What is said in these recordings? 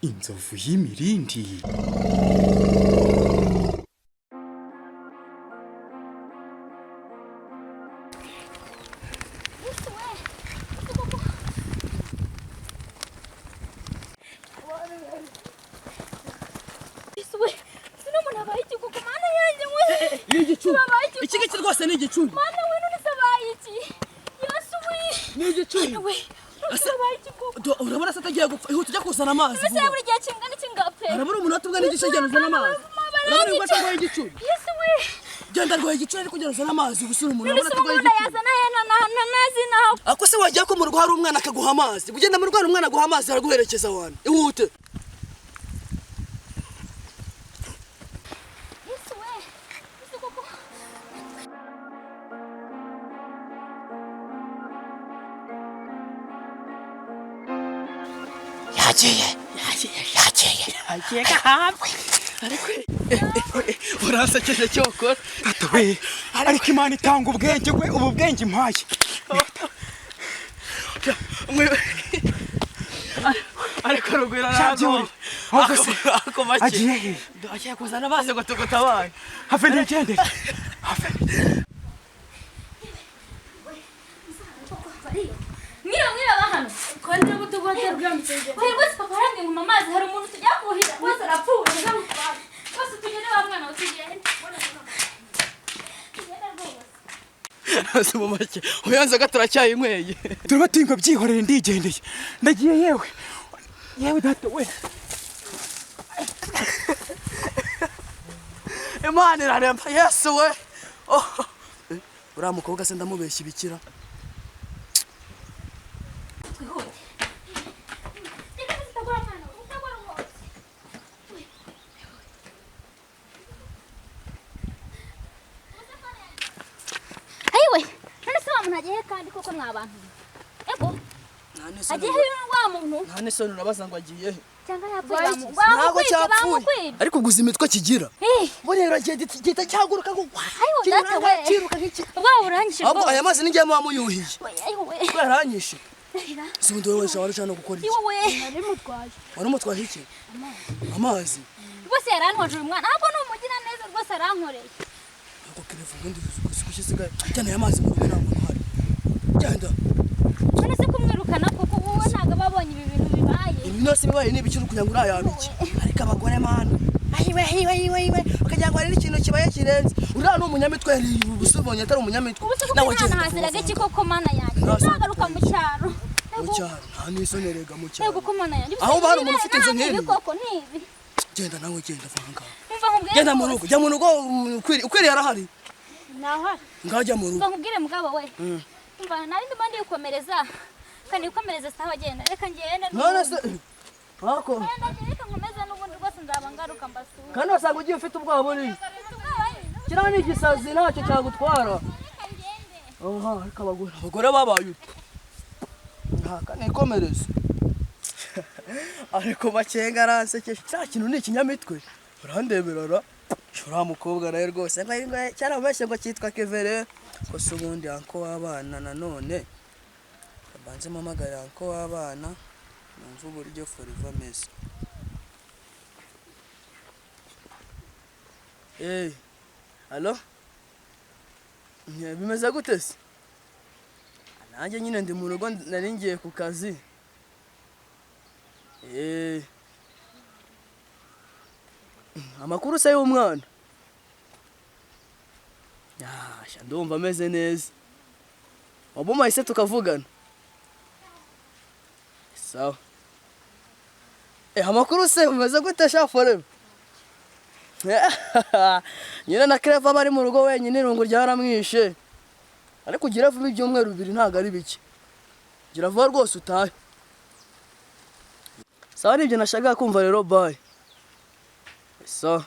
Inzovu y'imirindi. We sino umuntu abaye iki koko mana yanjye we? Ni igicumbi. Abaye iki? Iki ngiki rwose ni igicumbi. Mana we, none se abaye iki? Yesu we! Ni igicumbi. We, none se abaye iki koko? Urabona se atagiye gupfa? Ihute ujya kuzana amazi Mbese vuba. yabura igihe kingana iki ngapfe? Arabura umunota umwe n'igice, genda uzane amazi. Urabona yuko atarwaye igicumbi. Yesu we! Genda, arwaye igicumbi, ariko genda uzane amazi. Ubu usura umuntu None urabona se atarwaye ubu umuntu igicumbi. yazana he na na nazi naho? Ako se wagiye ko mu rugo hari umwana akaguha amazi? Ugenda mu rugo hari umwana aguha amazi, araguherekeza wana. Ihute. Yesu we! Yesu koko! Yagiye, yagiye. Agiye gahabwe. Ariko uransekeje cyokora. Data we, ariko Imana itanga ubwenge we, ubu bwenge impaye. Ariko rugwira. Shabyuri. Ahubwo se Ako make. agiye he? Agiye kuzana amazi ngo tugutabare. Have nigendere, have. Mwira mwira bahano. Kandi butugwate rwamutse. Oya rwose papa arambwiye ngo amazi, hari umuntu tujya kuhira rwose arapfuye. Rwose tugende wa mwana we, tugende. Tugende rwose. Si mu make uyanze gato turacyayinyweye. Turaba tuyinywa, byihorere, ndigendeye, ndagiye. Yewe yewe, data we. Imana iraremba. Yesu we! Oh. Uriya mukobwa se ndamubeshya ibikira? Twihute. Reka tutagora mwana we, utagora rwose. Ayiwe, none se wa muntu agiye he kandi koko mwa bantu? Ego, agiye he wa muntu? Nta n'isoni, urabaza ngo agiye he? Cyangwa yapfuye? Ntabwo Bamukwibye, cyapfuye. bamukwibye. Ariko guza imitwe kigira. Eh, Buriya uragiye gihita cyaguruka ngo Ayiwe, data we. kiruka nk'iki. Ubwoba buranyishe Ahubwo rwose. aya mazi ni ngiye muba muyuhiye. Ayiwe. Ko yaranyishe. Rira. Si ubundi wowe wari ushaka no gukora iki? Iwe we. Nari mutwaye. Wari umutwaje iki? Amazi. Rwose yarantwaje uyu mwana. Ahubwo ni umugira neza rwose, arankoreye. Ntabwo kerevu ubundi uzi isigaye. Jyana aya mazi mu rugo, nta muntu uhari. Genda. None se kumwirukana koko, wowe ntabwo aba abonye ibi bintu bibaye? Ibi byose bibaye ni ibiki kugira ngo uriya iki? Ariko abagore mana. Ayiwe ayiwe ayiwe ayiwe. Ukagira ngo hari n'ikintu kibaye kirenze. Uriya ni umunyamitwe, yari ubusa ubonye atari umunyamitwe. Ubu se kuko Nawe nta genda. haziraga iki koko mana yanjye? Nta- Nzagaruka mu cyaro. Mu cyaro nta n'isoni rega mu cyaro. Yego ko mana yanjye. Aho uba hari umuntu ufite inzu nk'iyi? Ibi koko ni ibi. Genda nawe, genda, va aha ngaha. Umva nkubwire. Genda mu rugo, jya mu rugo, ukwiriye arahari. Nahari. Ngaho jya mu rugo. Umva nkubwire mugabo we. Umva, nari ndimo ndikomereza. Kandi nikomereza sawa, genda. Reka ngende. None se ako Genda, reka nkomeze n'ubundi rwose nzaba ngaruka mbasura. kandi wasanga ugiye ufite ubwoba buriya. Ufite ubwoba nyine. Kiriya ni igisazi, ntacyo cyagutwara. Reka ngende. Aha, ariko abagore babaye utu. Ntaka nikomereze. Ariko makenga aransekeje. Cya kintu ni ikinyamitwe. Urandebera ra. Uriya mukobwa nawe rwose ngo ngo cyaramubeshye ngo cyitwa Kevere. Ko se ubundi uncle w'abana nanone. Kabanze mpamagare uncle w'abana. Numva uburyo Forever ameze. Eh. Allo? Bimeze gute se? Nanjye nyine ndi mu rugo, nari ngiye ku kazi. Eh. Amakuru se y'umwana? Yasha, ndumva ameze neza. Wabumaye se tukavugana? Sawa. Eh, amakuru se umeze gute sha Forever? Nyine na Clever bari mu rugo wenyine, irungu ryaramwishe. Ariko ugira vuba, ibyumweru 2 ntabwo ari bike. Gira vuba rwose utahe. Sawa, nibyo nashakaga kumva rero, bye. Sawa.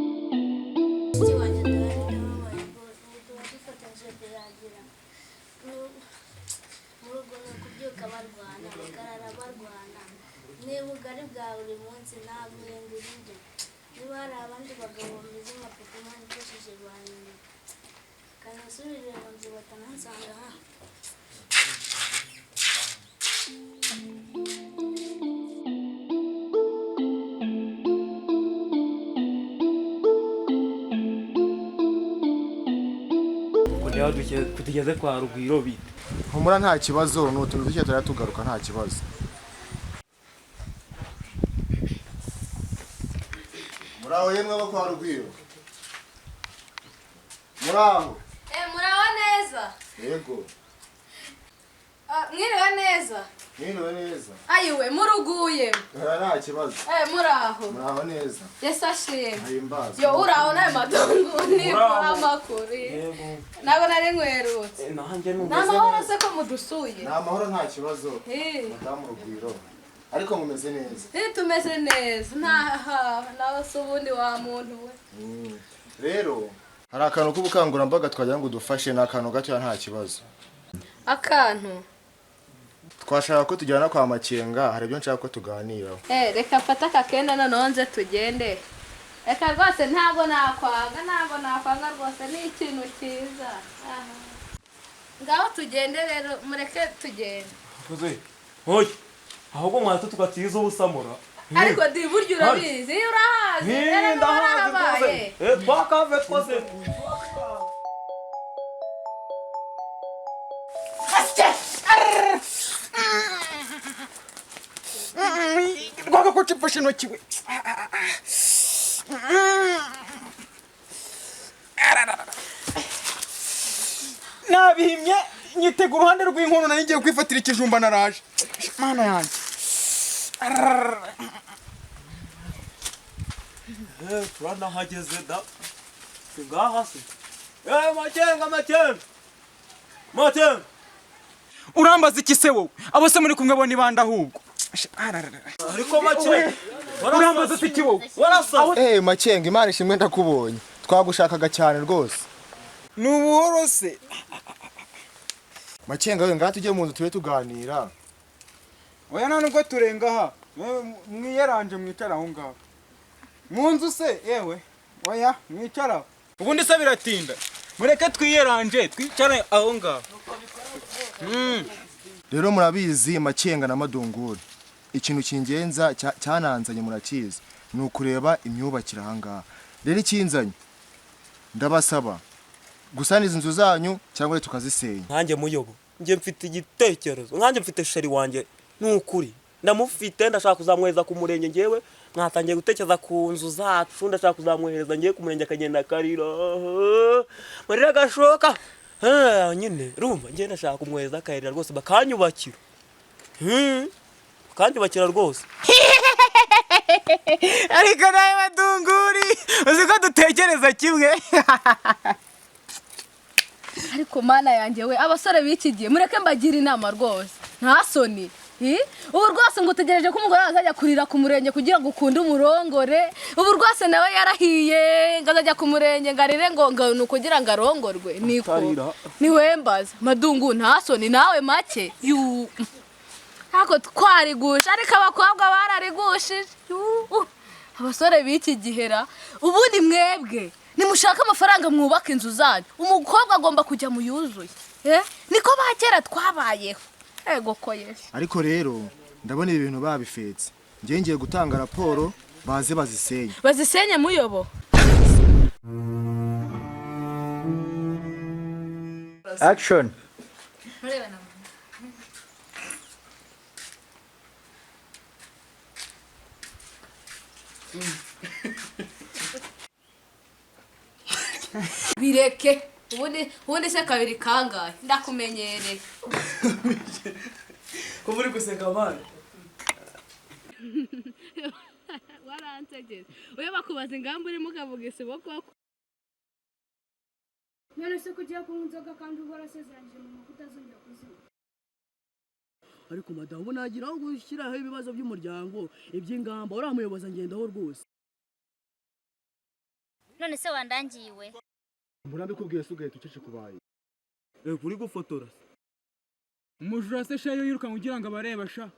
Mushiki wanjye ndabona ndababaye rwose. Ubu tuba dufatanyije biragira. Mu rugo ni ukubyuka barwana, bakarara barwana. Ni ubugari bwa buri munsi, nta guhindura indyo. Niba hari Abandi bagabo bameze nka papa Imana ifashije banyuma kanasubirira mu nzu batanansanga hano. Kutugeze kwa Rugwiro bite? Humura nta kibazo, ni utuntu duke turajya tugaruka nta kibazo. Muraho yemwe abo kwa Rugwiro. Muraho. Muraho neza. Yego. Mwiriwe neza. Mwiriwe neza. Ayiwe muruguye. Nta kibazo. Muraho. Muraho neza. Yesu ashimwe. Ahimbaza. Yo uraho nawe madungu ni amakuru. Yego. Ntabwo nari nkwerutse. Nanjye numva. Ni amahoro se ko mudusuye? Ni amahoro nta kibazo. Madamu Rugwiro. Ariko mumeze neza. Tumeze neza. Nta nawe se ubundi wa muntu we. Rero hari akantu k'ubukangurambaga twagira ngo dufashe, ni akantu gato nta kibazo. Akantu twashaka ko tujyana kwa Makenga, hari ibyo nshaka ko tuganiraho. Reka mfate aka kenda noneho nze tugende. Reka rwose ntabwo nakwanga rwose, ni ikintu cyiza. Ngaho tugende rero, mureke tugende. Hoye ahubwo mwahita tugatiza ubusamura. Ariko di burya urabizi, iyo urahazi rero warahabaye. Twakave twose. Rwaga ko cipfashe intoki we. Nabihimye nyitega uruhande rw'inkono nari ngiye kwifatira ikijumba naraje. Mana yanjye. Turanahageze da. Singaha se. Makenga Makenga. Makenga. Urambaza iki se wowe? Abo se muri kumwe bo ni bande ahubwo? Ariko Makenga. Urambaza iki wowe? Warasa. Makenga Imana ishimwe ndakubonye. Twagushakaga cyane rwose. Ni ubuhoro se. Makenga we ngaha tujye mu nzu tube tuganira. Oya nta nubwo turenga aha. Mwiyeranje mwicara aho ngaho. Mu nzu se yewe. Oya mwicara. Ubundi se biratinda. Mureke twiyeranje twicare aho ngaho. Rero murabizi Makenga na Madunguri. Ikintu kingenza cyananzanye murakizi ni ukureba imyubakire aha ngaha. Rero ikinzanye ndabasaba gusana izi nzu zanyu cyangwa tukazisenya. Nkanjye muyobo nge mfite igitekerezo, nkanjye mfite sheri wanjye nukuri ndamufite, ndashaka kuzamwohereza ku murenge. Ngewe mwatangiye gutekereza ku nzu zacu, ndashaka kuzamwohereza ngiye ku murenge akagenda akarira marira agashoka. Nyine rumva ngiye ndashaka kumwohereza akarira rwose bakanyubakira. Bakanyubakira rwose. Ariko nawe Madunguri uzi ko dutekereza kimwe. Ariko mana yanjye we, abasore b'iki gihe mureke mbagira inama rwose. Nta soni. Ubu rwose ngo utegereje ko umugore azajya kurira ku murenge kugira ngo ukunde umurongore. Ubu rwose nawe yarahiye ngo azajya ku murenge ngo arire ngo ni ukugira ngo arongorwe. Niko niwembaza Madungu, nta soni nawe make. Ntako twarigusha, ariko abakobwa bararigushije. Abasore b'iki gihera ubundi mwebwe nimushaka amafaranga mwubaka inzu zanyu. Umukobwa agomba kujya mu yuzuye. Niko bakera twabayeho. Ego koye. Ariko rero ndabona ibi bintu babifetse. Ngiye ngiye gutanga raporo baze bazisenye. Bazisenye muyobo. Action. Bireke. Ubundi se kabiri kangahe ndakumenyereye. Ko muri guseka man. Waransegeje. Uye bakubaza ingamba urimo ukavuga isibo koko. None se kugiye kunywa inzoga kandi uhora asezeranyije mama ko utazongera kuzinywa? Ariko madamu nagira aho gushyiraho ibibazo by'umuryango iby'ingamba uriya muyobozi angendaho rwose. None se wandangiwe? Murambi kubwiye se ugahita ucece kubaye. Kuri gufotora. Umujura se shayo yirukanka ugira ngo abareba sha.